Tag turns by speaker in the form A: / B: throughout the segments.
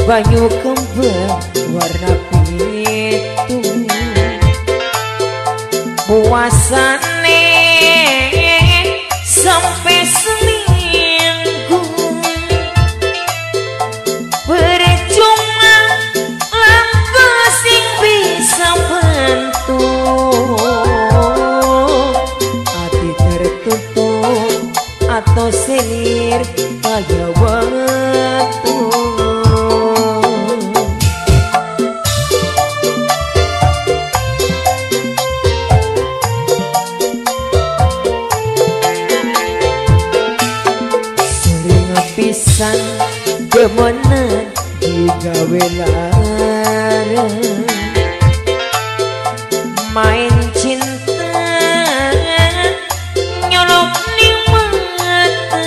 A: Banyu kembang warna pitu puasane sampai seminggu percuma langkah sing bisa bantu hati tertutup atau selir kaya waktu. Pisan demenan digawe lara main cinta nyolok ning mata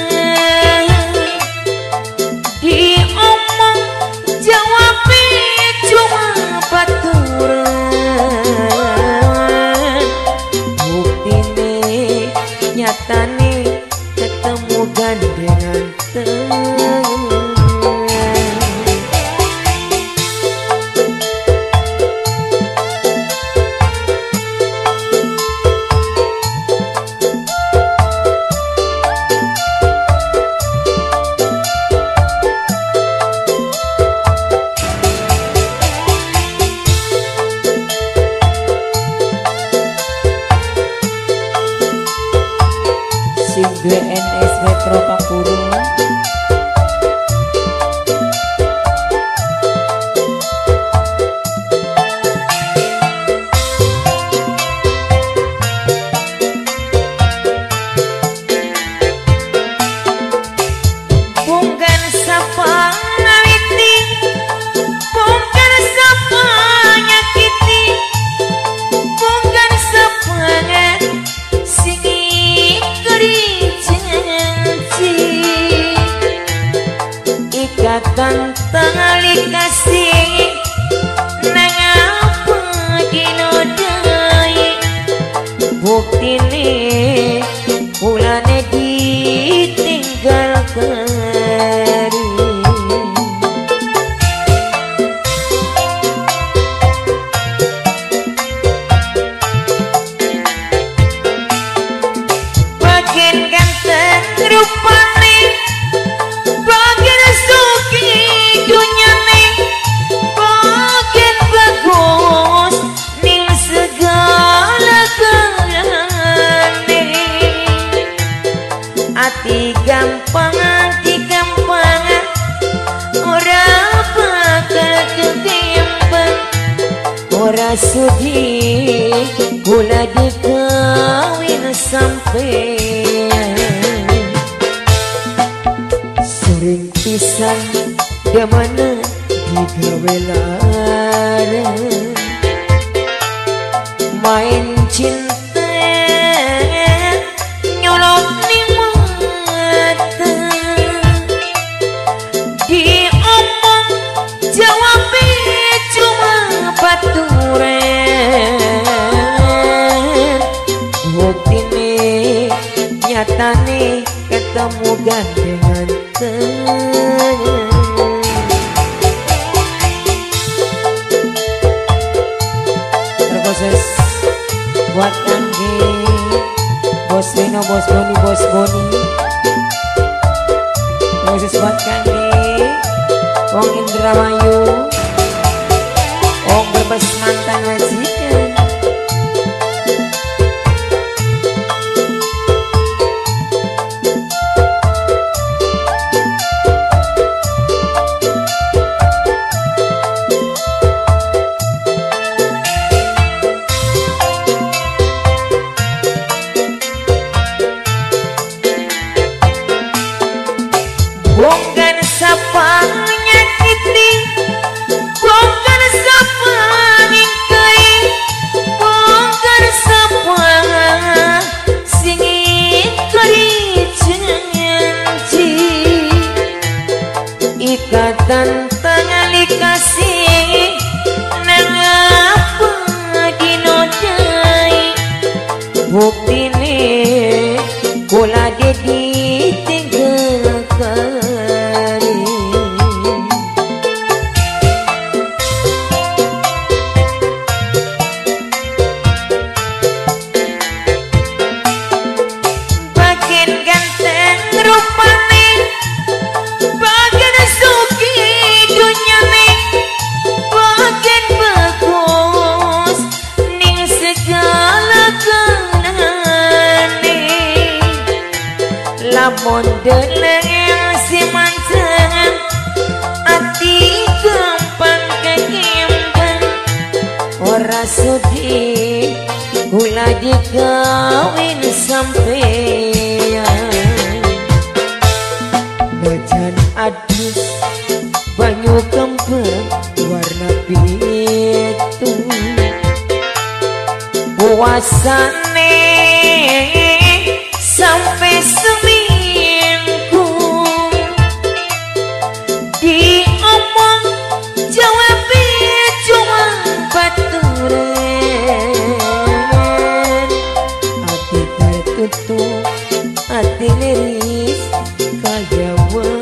A: diomong jawabe cuma baturan buktine nyatane ketemu gandengan. Sing NS Metro Pakurung. Bukan sapa ngawiti, bukan sapa nyakiti, bukan sapa sing janji ikatan tali kasih nang apa dinodai buktine ulane ditinggal keri. Bagian ganteng rupane, bagian suki dunyane, bagian bagus ning segala galane. Ati gampang, ati gampang, ora bakal ketimbang, ora sudi kula dikawin sampean. Sering pisan demenan digawe lara main cinta nyolok ning mata diomong jawabe cuma baturan buktine nyatane ketemu gandengan tengen. Terkhusus buat kangge Bos Rino, Bos Boni, Bos Boni. Khusus buat kangge Wong Indramayu, Wong Brebes mantan majikan. Bukan sapa nyakiti, bukan sapa ngingkai, Lamun deleng si mancang ati gampang kekembang ora sudi kula dikawin sampeyan. Najan adus banyu kembang warna pitu puasane sampai seminggu diomong jawab cuma baturan hati tertutup hati liris kaya watu.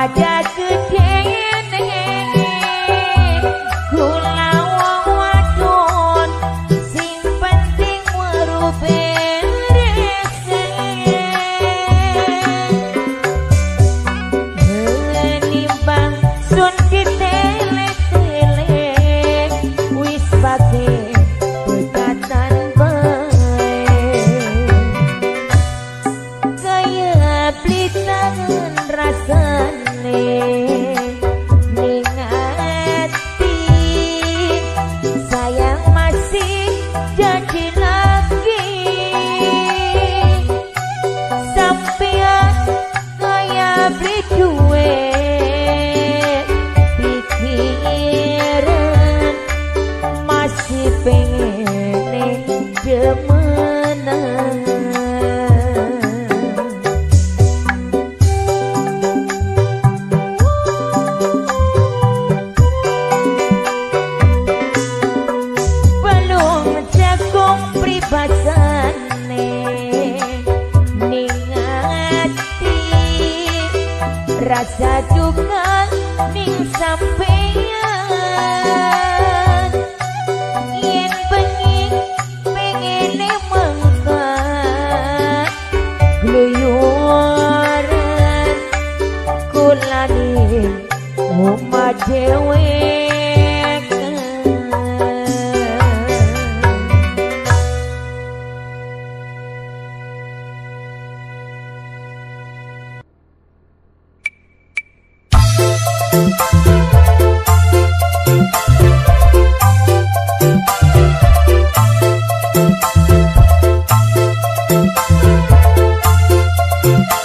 A: pada gedene kula wong wadon sing penting weruh berese nimbang sun ditele-tele wis pate pegatan bae kaya blitangan rasane ning ati sayang masih jadi lagi sampean kaya beli duwe pikiran masih pengen demenan. Belum jagung pribasane ning ati rasa duka ning sampeyan yen bengi pengene mangkat gluyuran kula ning omah dhewe.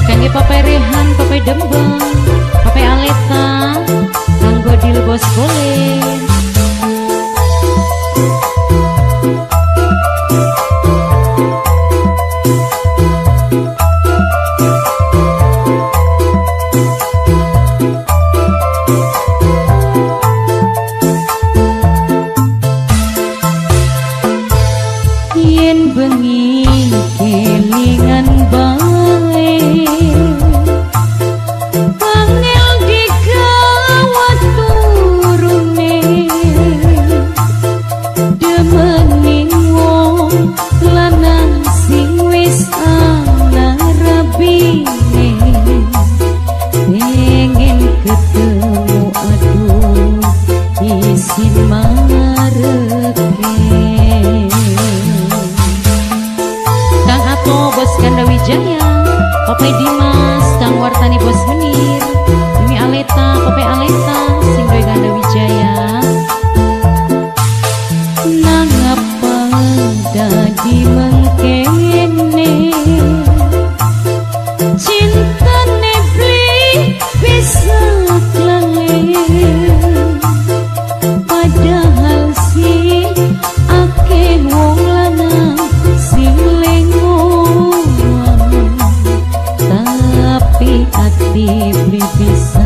B: Kangge Papai Rehan, Papai Dembeng, Papai Aleta, Kang Godil Bos Boleh. Yen bengi kelingan bae angel digawat turune demening wong lanang sing wis ana rabine pengen ketemu aduh isin mareke. Kang Ato Bos Ganda Wijaya, Papai Dimas, Kang Wartani Bos Menir, Mimi Aleta, Papai Aleta, sing duwe Ganda Wijaya. Nangapa dadi mengkene cintane beli bisa klalen padahal si akeh wong lanang sing lengoan tapi ati beli bisa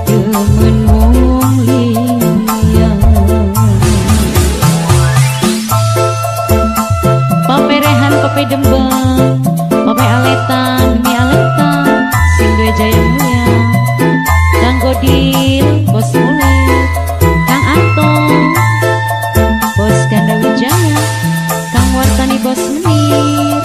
B: demen wong liya. Papai Rehan, Papai Dembang, Papai Aleta, Mimi Aleta, sing duwe Jaya Mulya, Kang Godil, Bos Mulai, Kang Anto, Bos Ganda Wijaya, Kang Wartani Bos Menir.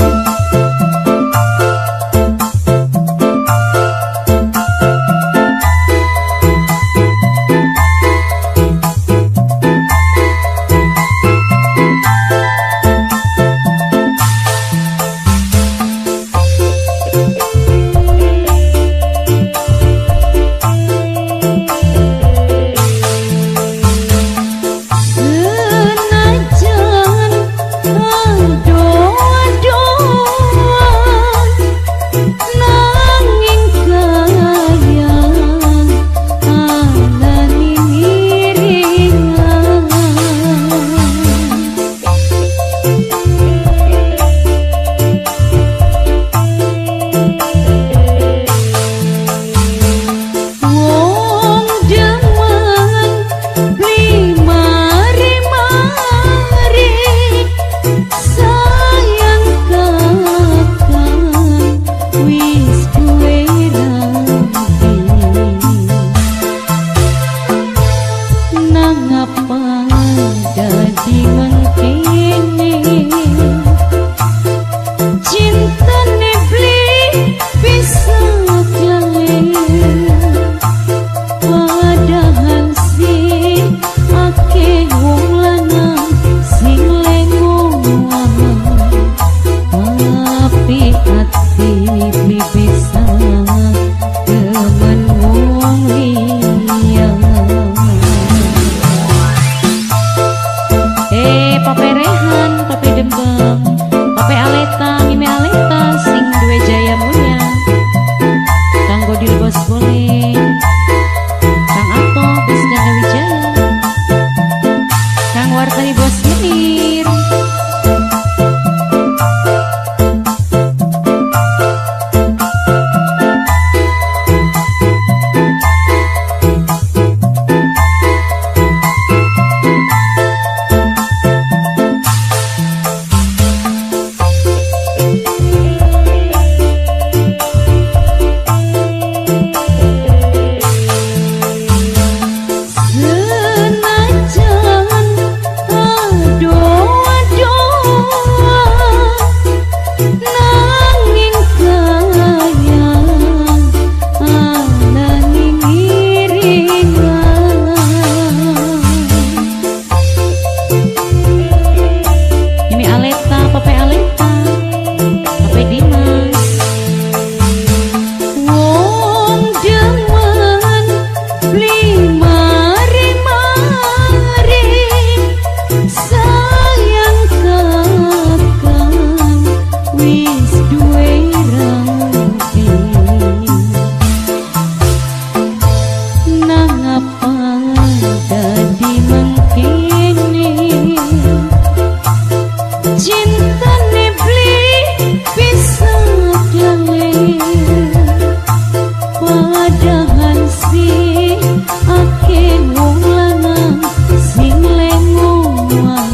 B: Padahal sih akeh wong lanang sing lenguan,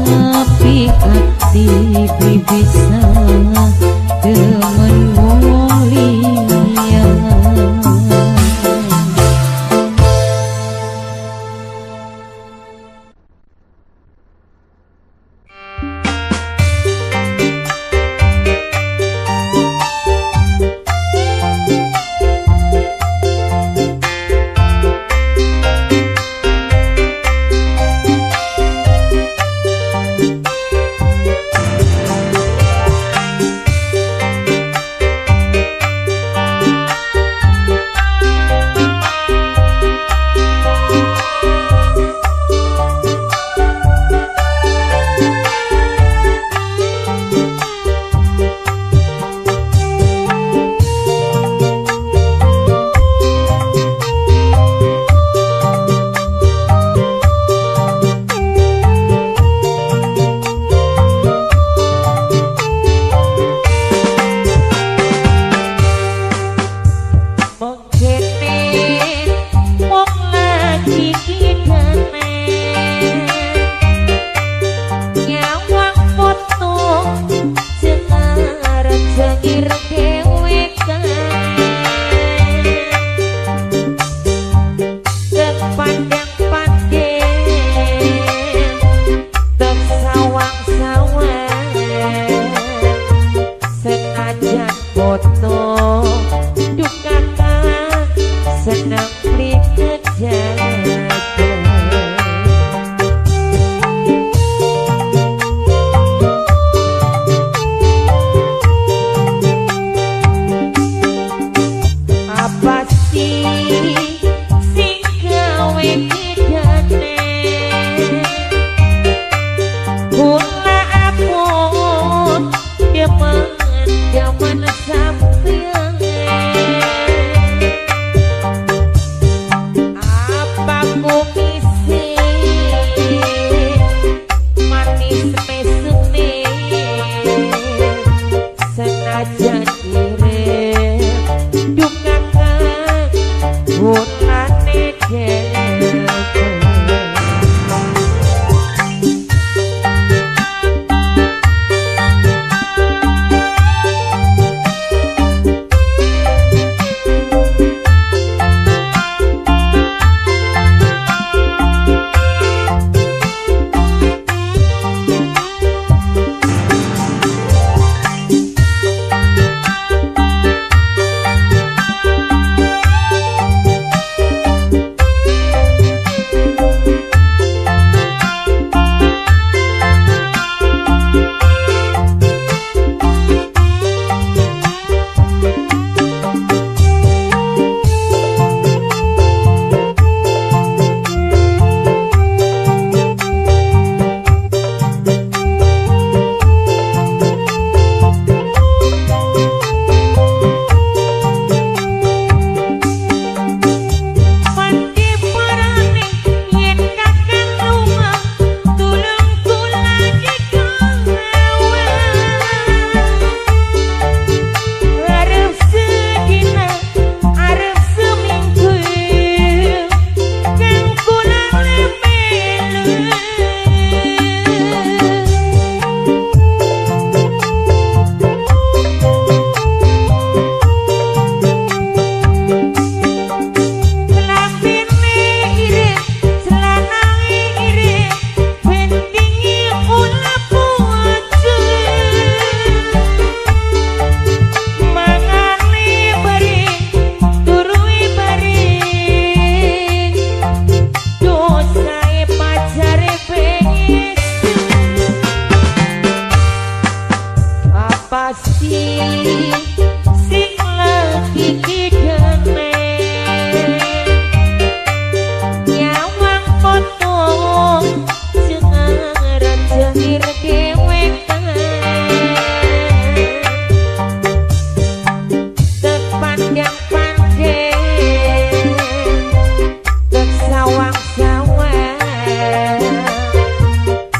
B: tapi ati beli bisa demen wong liya.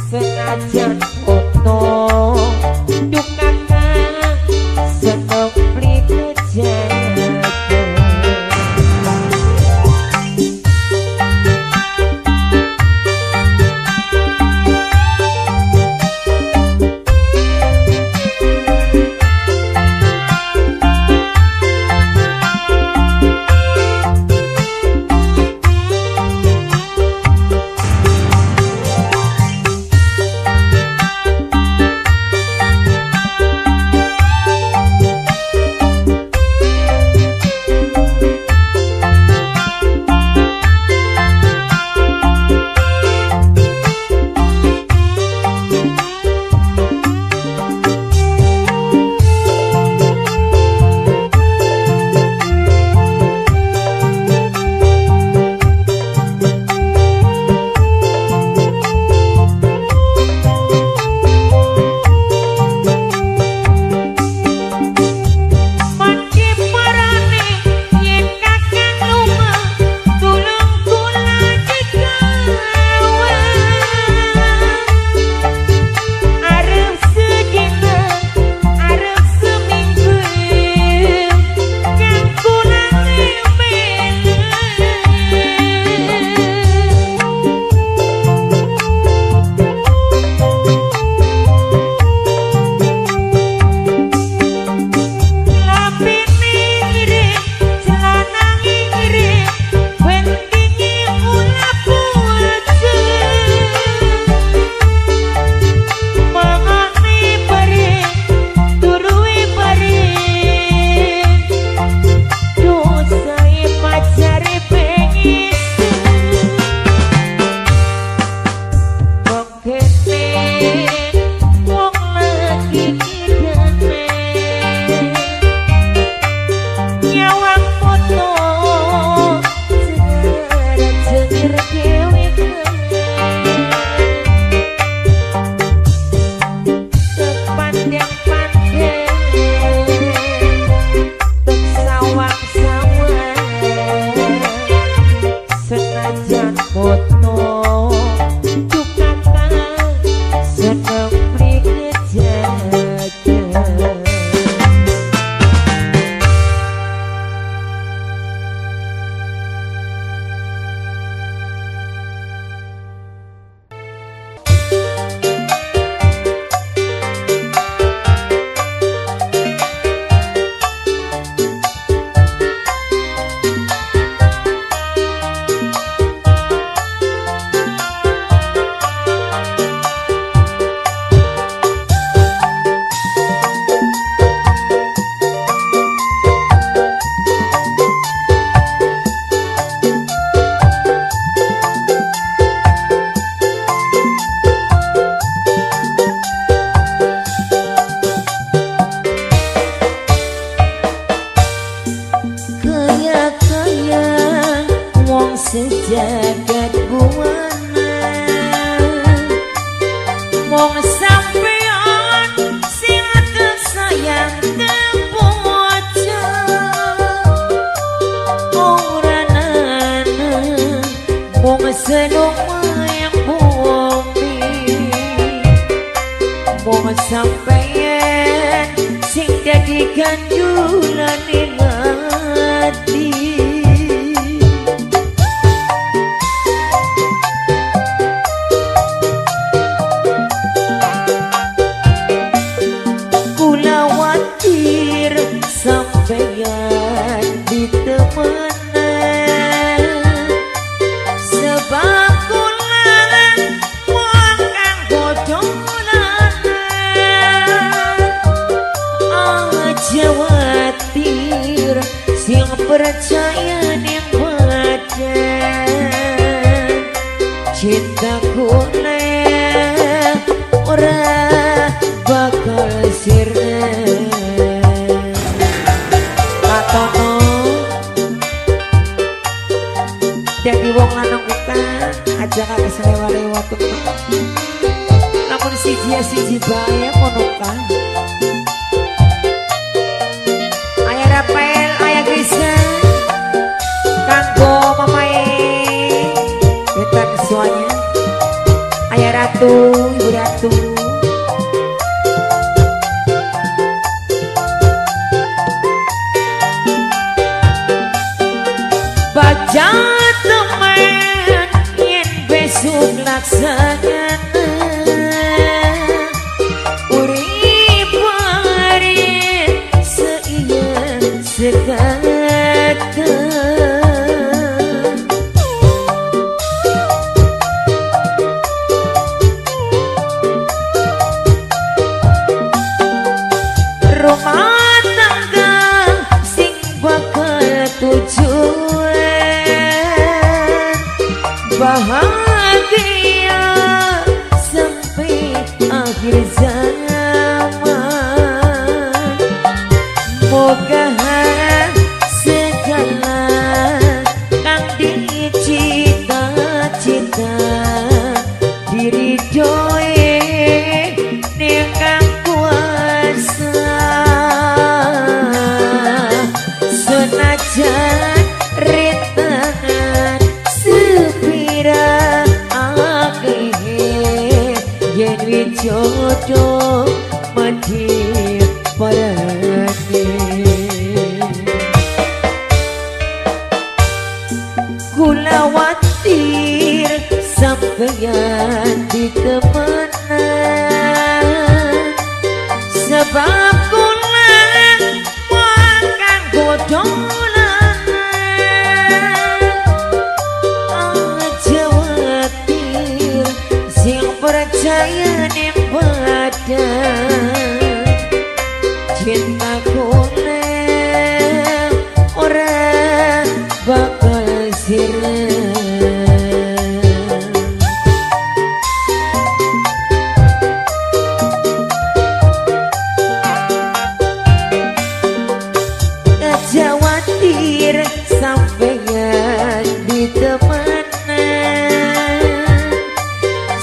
A: Senajan foto duka seneng beli kejaga. Sejagat buana mong sampean sing sayang tepoca ora nana mong seneng mayang bumi mong sampean sing dadi gandulane ati. Sampeyan ditemenan sebab kula wong kanggo dolanan aja watir sing percaya ning badan cintaku ora bakal sirna. Jadi wong lanang utang aja kakek selewa-lewa temen. Namun siji ya siji bae kono kang. Ayah Rafael, ayah Krishna, kanggo mamae betan suanya. Ayah Ratu, Ibu Ratu. Baca teman yen besok laksana urip bareng seiya sekata. Rumah tangga sing bakal tujuan bahagia sampai akhir zaman. Moga segala kang dicita-cita diridhoi ning Kang Kuasa. Senajan rintangan sepira akeh yen wijodo mati parane. Kula watir sampeyan ditemenan sebab kula wong kanggo dolanan aja watir sing percaya ning badan cintaku ora bakal sirna. Aja watir sampeyan ditemenan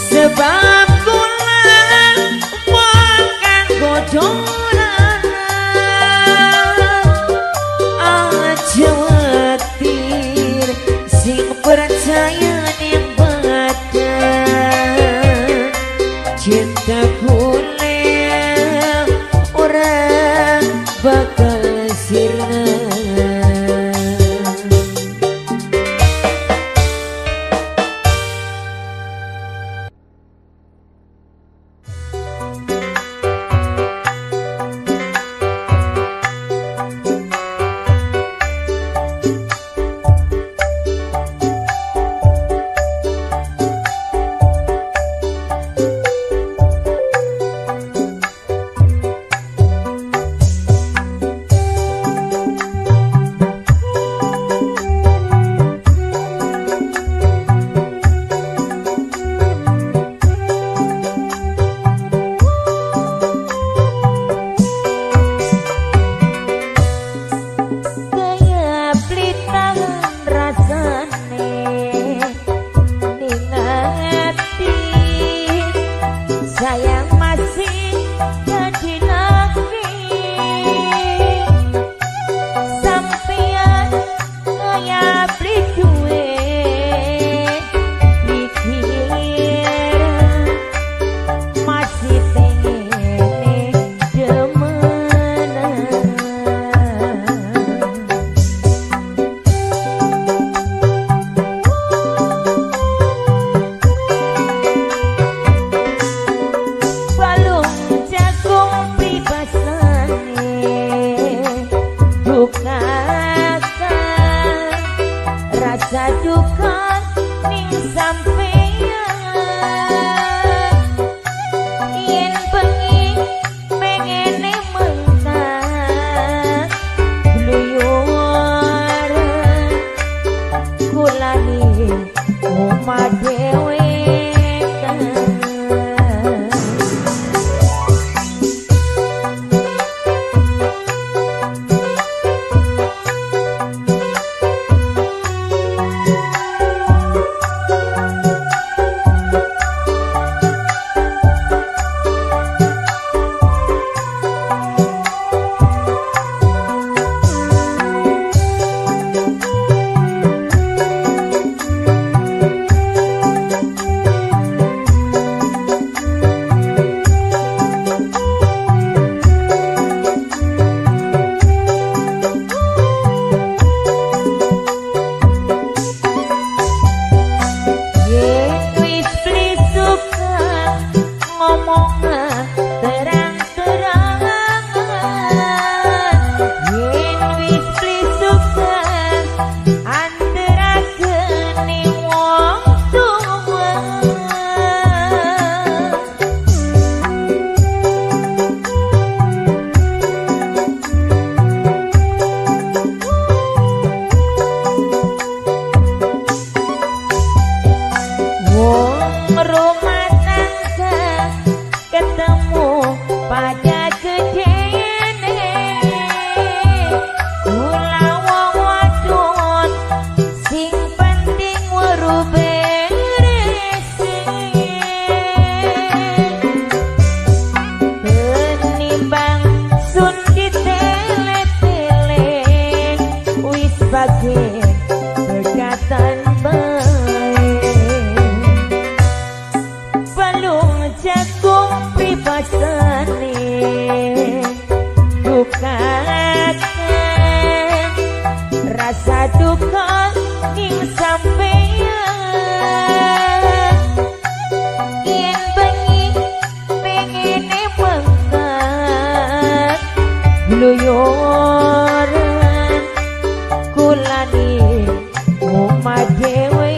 A: sebab kula wong kanggo dolanan aja watir sing percaya ning badan cintaku ora bakal sirna. bagi pegatan bae. Balung jagung pribasane dukakan rasa duka ning sampeyan. Yen bengi pengene mangkat gluyuran kulani omah dhewe.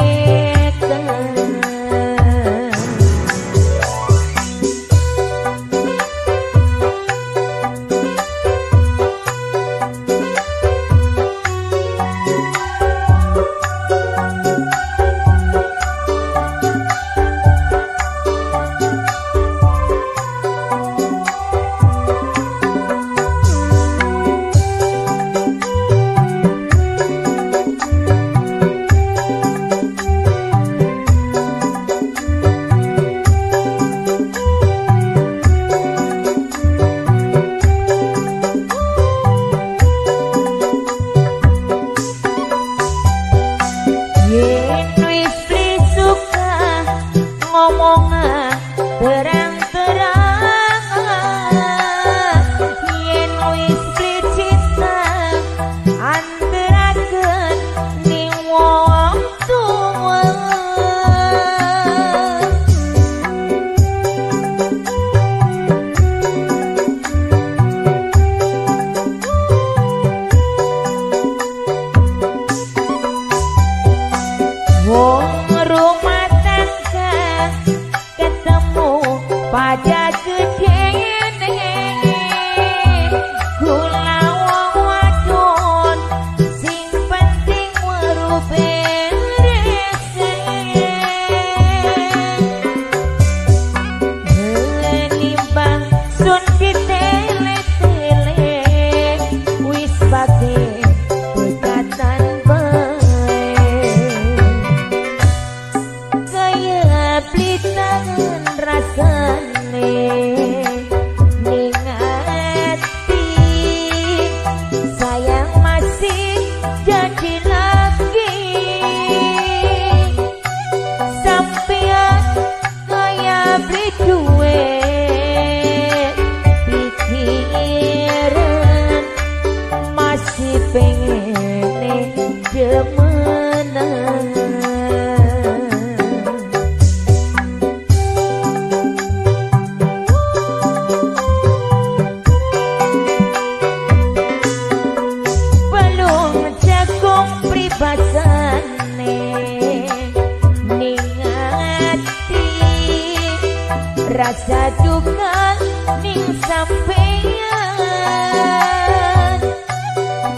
A: Rasa duka ning sampeyan.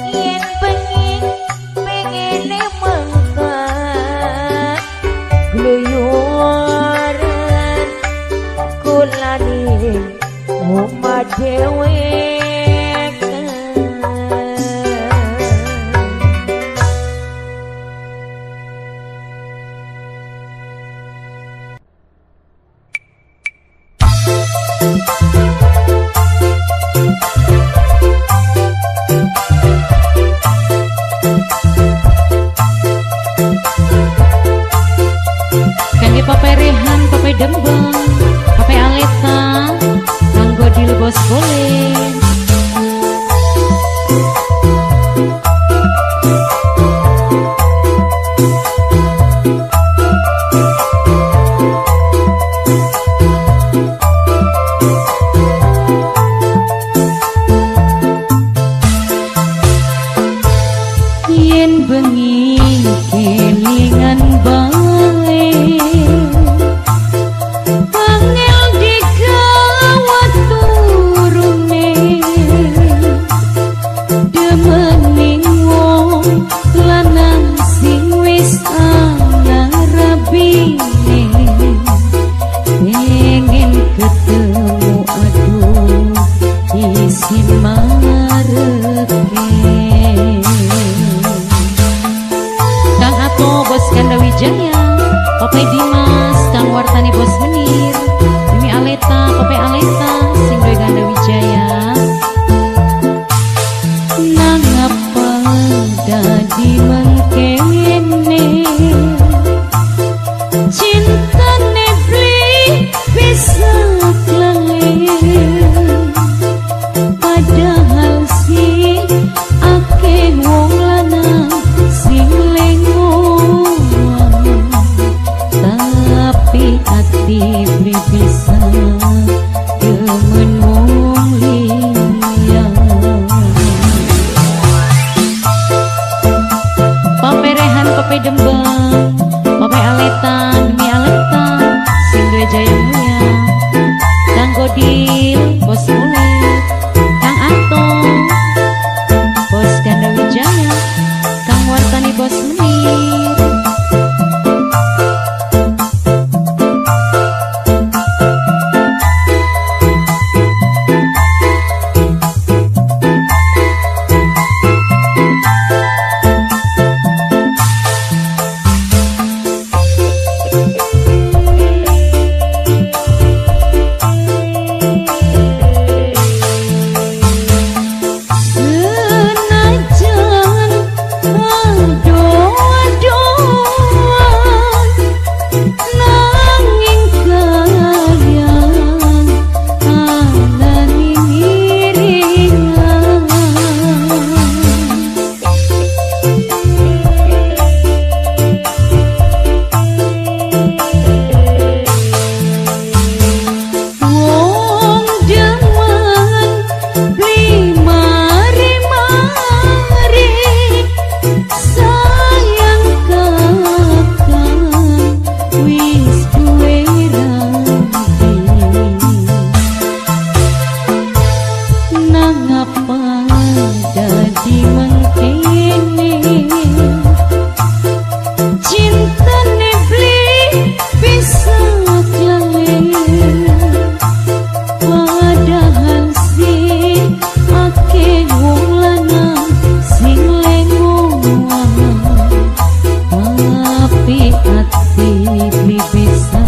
A: Yen bengi pengene mangkat gluyuran kulani omah dhewe.
B: Kangge Pape Rehan, Pape Dembang, Pape Aleta, kanggo Dil Bos Bolen. Yen bengi kelingan bae, angel dikawat turune, demening wong lanang sing wis ana rabine, pengen ketemu aduh isin mareke. Bos Ganda Wijaya, Pape Dimas, Kang Wartani Bos Menir, Mimi Aleta, Pape Aleta, sing duwe Ganda Wijaya. Nangapa dadi mengkene cintane beli bisa klalen padahal si akeh wong lanang sing lenguan tapi ati beli bisa demen wong liya. Pamerehan Pape Dembang, Pape Aletan, Mi Aletan, sing duwe jaya mulya, Kang Godil, Bos Mulet, Kang Anto, Bos Ganda Wijaya, Kang Wartani Bos Menir. Senajan adoh-adohan nanging kaya anane ngiringan wong demen beli mari-mari sayang kakang wis duwe rabi nangapa dadi mengkene cintane beli bisa klalen padahal si akeh wong lanang sing lenguan tapi ati beli bisa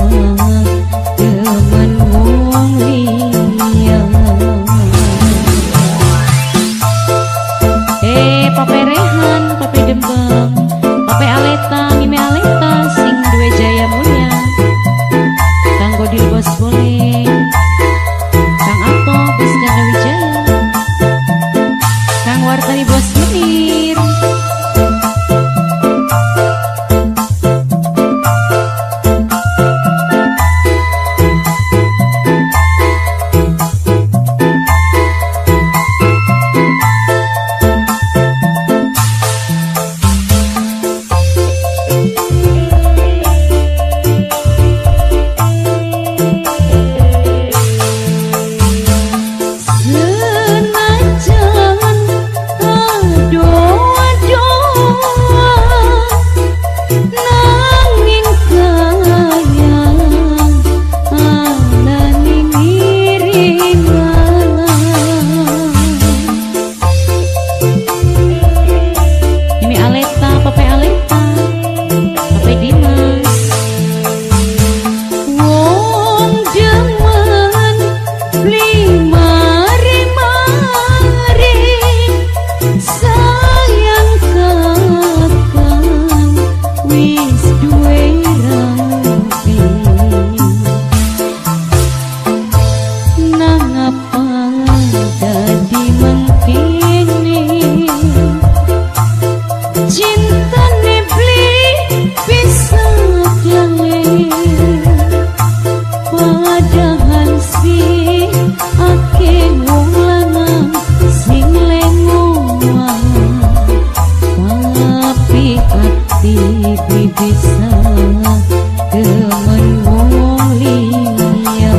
B: demen wong liya. Pape Rehan, Pape Dembang, Pape Aleta, Mime Aleta, sing duwe jaya mulya, Kang Godil Bos Boleh, Kang Anto Bos Ganda Wijaya, Kang Wartani Bos Menir. Senajan adoh-adohan nanging kaya anane ngiringan Mimi Aleta, Pape Aleta, Pape Dimas. Wong demen beli mari-mari sayang kakang wis duwe rabi nangapa dadi mengkene cintane beli bisa klalen padahal si akeh wong lanang sing lenguan tapi ati beli bisa demen wong liya.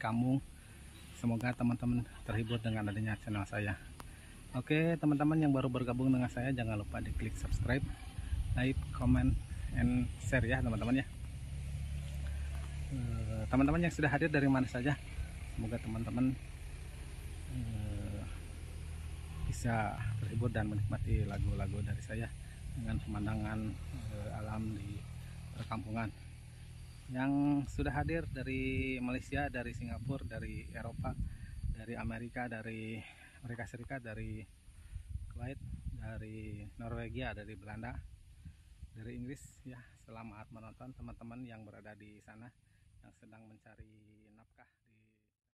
C: kampung. Semoga teman-teman terhibur dengan adanya channel saya. Oke, teman-teman yang baru bergabung dengan saya, jangan lupa diklik subscribe, like, comment, and share ya teman-teman ya. Teman-teman yang sudah hadir dari mana saja, semoga teman-teman bisa terhibur dan menikmati lagu-lagu dari saya dengan pemandangan alam di perkampungan. Yang sudah hadir dari Malaysia, dari Singapura, dari Eropa, dari Amerika, dari Amerika Serikat, dari Kuwait, dari Norwegia, dari Belanda, dari Inggris ya. Selamat menonton teman-teman yang berada di sana yang sedang mencari nafkah.